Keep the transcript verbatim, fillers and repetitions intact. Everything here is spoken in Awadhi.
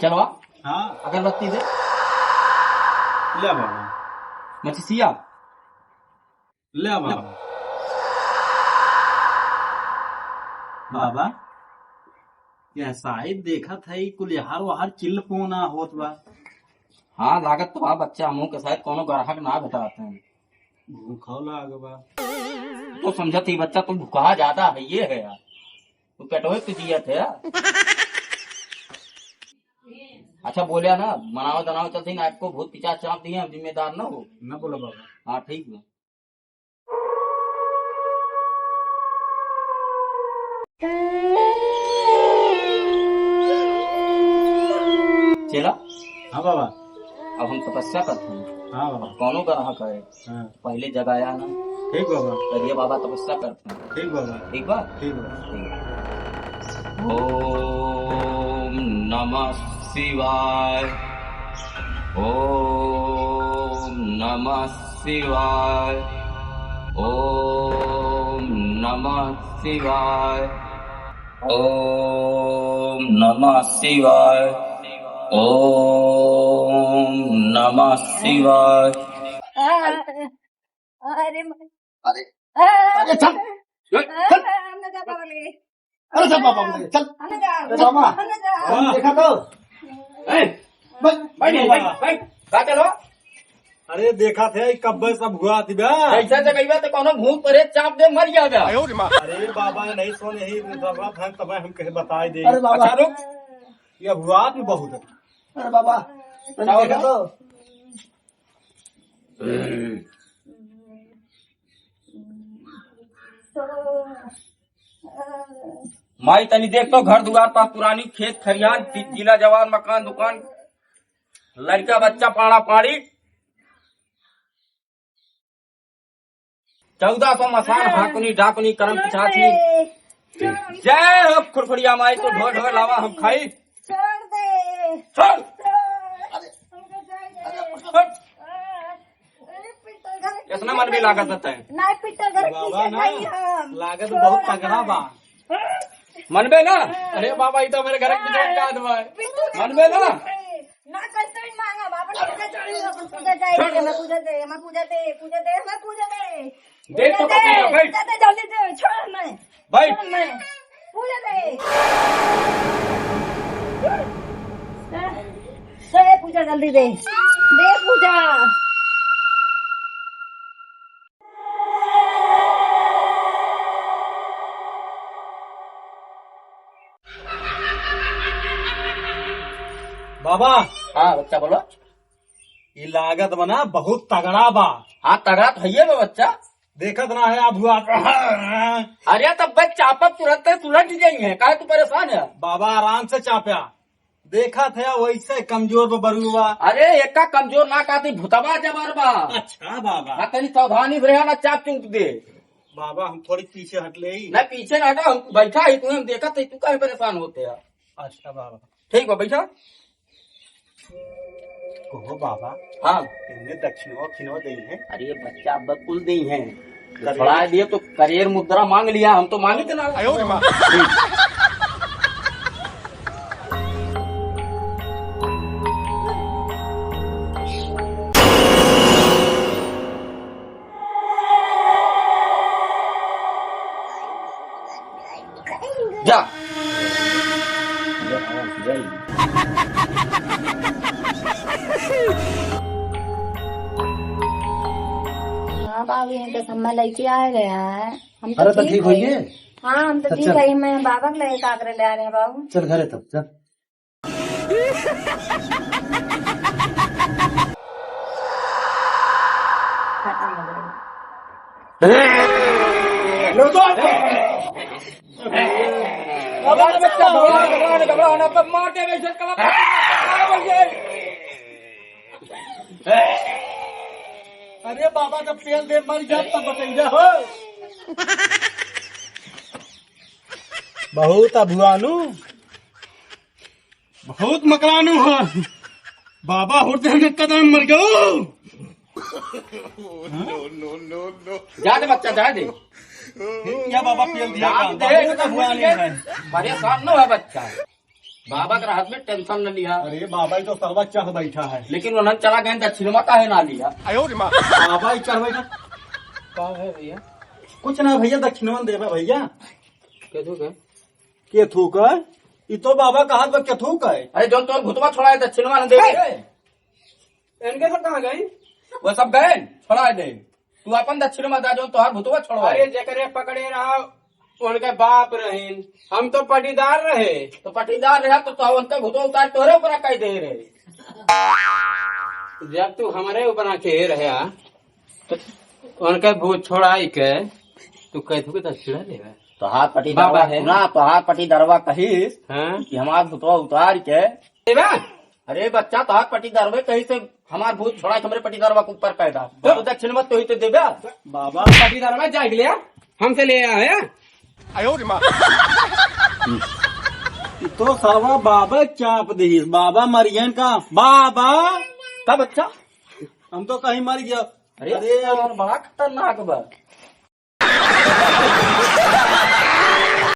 चलवा। हाँ। अगरबत्ती दे। ले बाबा। मचिसिया। ले बाबा। बाबा, यह शायद देखत है, कुल यार वार चिल्ल पोना होत बा। हाँ, लागत तो बा बच्चा, हमहू के शायद कोनो ग्राहक ना भेटात है। भूखा लाग बा। तो समझत ही बच्चा, तू भुखा ज्यादा है, ये है यार। तू पेटवे पे जियत है यार। अच्छा बोलिया ना, मनाओ दनाओ चलते ना, आपको भूत पिशाच चाप दिए, हम जिम्मेदार ना हो। ना बोला बाबा। हाँ, ठीक है। चेला। हाँ बाबा। अब हम तपस्या करते हैं। हाँ बाबा। अब कौनो ग्राहक है, हाँ। पहले जगाया ना। ठीक बाबा। करिए बाबा तपस्या करते हैं। ठीक बाबा। ठीक बा? ठीक बा। ठीक। ओम नमः शिवाय। ओम नमः शिवाय। ओम नमः शिवाय। ओम नमः शिवाय। ओम नमः शिवाय। अरे म-, अरे, अरे, आ, अरे, चल। आ, चल। हम ना जा पावले। अरे, चल, बाबा, चल। हम ना जा। अरे, बाबा, हम ना जा। हाँ। देखा तो। ए, बैठ, बैठ, बैठ, बैठ। का चलो? अरे, देखा थे, कब्बे सब हुआ थी बे। ऐसा जगह बा तो कोनो भूत प्रेत चाप दे, मर गया बे। अरे बाबा, नहीं सुन, यही जरूरत है, तब हम कहे बताई दे। अरे बाबा। अच्छा, रुक। ये हुआ भी बहुत है। अरे बाबा, क्या देखा होगा? तो। माई तनी देख तो, घर दुआर पा पुरानी, खेत खरियान, ती-, तीला जवार, मकान दुकान, लड़का बच्चा पाड़ा पाड़ी, चौदह सौ मसान, हाँ। हाकुनी डाकुनी करम पिछाचनी। जय हो खुरखुरिया माई, तो ढोल ढोल लावा हम खाई। छोड़ दे। छोड़। छोड़। अरे, अरे, हट। अरे, पिट्टल घर कितना मन भी लागत रहता है। नहीं, पिट्टल घर बाबा किसे ना, खाई हम? लागत छोड़ बहुत ना। तगड़ा बा। मनबे ना? अरे बाबा, ई तो मेरे घर के पीछे का आदमी है। पिट्टल घर मनबे ना? किसे खाई? ना, कैसे ही मांगा बाबा, ना, कैसे ही, अपन पूजा जाए, हमें पूजा दे, हमें पूजा दे, पूजा दे, हमें पूजा दे। दे तो पूजा दे, बैठ। दे, दे, जल्दी दे, छोड़ हमें। बैठ। छोड़ हमें। पूजा दे। दे पूजा, जल्दी दे। दे पूजा। बाबा। हाँ बच्चा, बोलो। ई लागत बा ना बहुत तगड़ा बा। हाँ, तगड़ा तो हइये बा बच्चा। देखत ना है अब हुआ। अरे तब बे चापत तुरंत सुलट जाई है, काहे तू परेशान है? बाबा आराम से चाप्या, देखत है वैसे कमजोर बा बरुआ। अरे एका कमजोर ना कहती, भुतवा जबर बा। अच्छा बाबा। हाँ, तनी सावधानी से रहा ना, चाप चुप दे। बाबा हम थोड़ी पीछे हट ले ही। ना पीछे ना हटा, हम बैठा ही, तुम्हें हम देखत है, तू काहे परेशान होते है? अच्छा बाबा। ठीक बा, बैठा। कहो बाबा। हाँ। इनने दक्षिणवा उक्षिणवा देई है? अरे बच्चा, अब कुल देई है। करेर। छोड़ा दिए तो करेर मुद्रा मांग लिया, हम तो मांगे थे ना। आयो रे माँ। जा। हाँ बाबू, यहाँ के समय लड़के आ गया है। हम तो अरे तो ठीक ठीक है। होइए। हाँ, हम तो तो ठीक चल। है। मैं बाबा के लिए काकरे ले आ रहे हैं बाबू। चल घरे तब, चल। अरे बाबा, जब तेल दे मर गया तब बतैया हो। बहुत अभुआनू। बहुत मकरानू हो। बाबा होते हैं कदम मर गयो। जा दे बच्चा, जा दे। क्या बाबा पेल दिया जान का? दे, बहुत अभुआनू है। परेशान न हो बच्चा। बाबा के रहत में tension न लिहा। अरे बाबा, ई तो सरवा चढ़ बैठा है। लेकिन उन्हन चला गए, दक्षिणवा काहे ना लिहा? बाबा ही चढ़ बैठा। का है भैया? कुछ ना भैया, दक्षिणवा न देबे भैया। केथू के? केथू के? ई तो बाबा कहत बा केथू के। अरे जौन तोर भूतवा छोड़ा है, दक्षिणवा न देबे। ए! इनके सब कहाँ गई? वो सब गए, छोड़ा दे। तू अपन दक्षिणवा दा, जौन तोहार भूतवा छोड़वा। अरे जेकरे पकड़े रहा, उनके बाप रहीन, हम तो पटीदार रहे। तो पटीदार रहा तो, तो उनके भूतवा उतार तोहरे ऊपर कह दे रहे। जब तू हमरे ऊपर के रहा, तो उनके भूत छोड़ाई के तू कह दू के दक्षिणा लेवे। तोहार पटीदारवा बाबा है। सुना, तोहार पटीदारवा कहिस हाँ? कि हमार भूतवा उतार के देवा? अरे बच्चा, तोहार पटीदारवे कहिस से हमार भूत छोड़ा के हमरे पटीदारवा के ऊपर पैदा। तो दक्षिणवा तो ही तो देबे। बाबा। पटीदारवा जाग लिया, हमसे ले आया है। ई तो सरवा बाबा चाप दिहिस, बाबा मरियन का। बाबा। का बच्चा? हम तो कहीं मर गया। अरे अरे यार, बड़ा खतरनाक बा।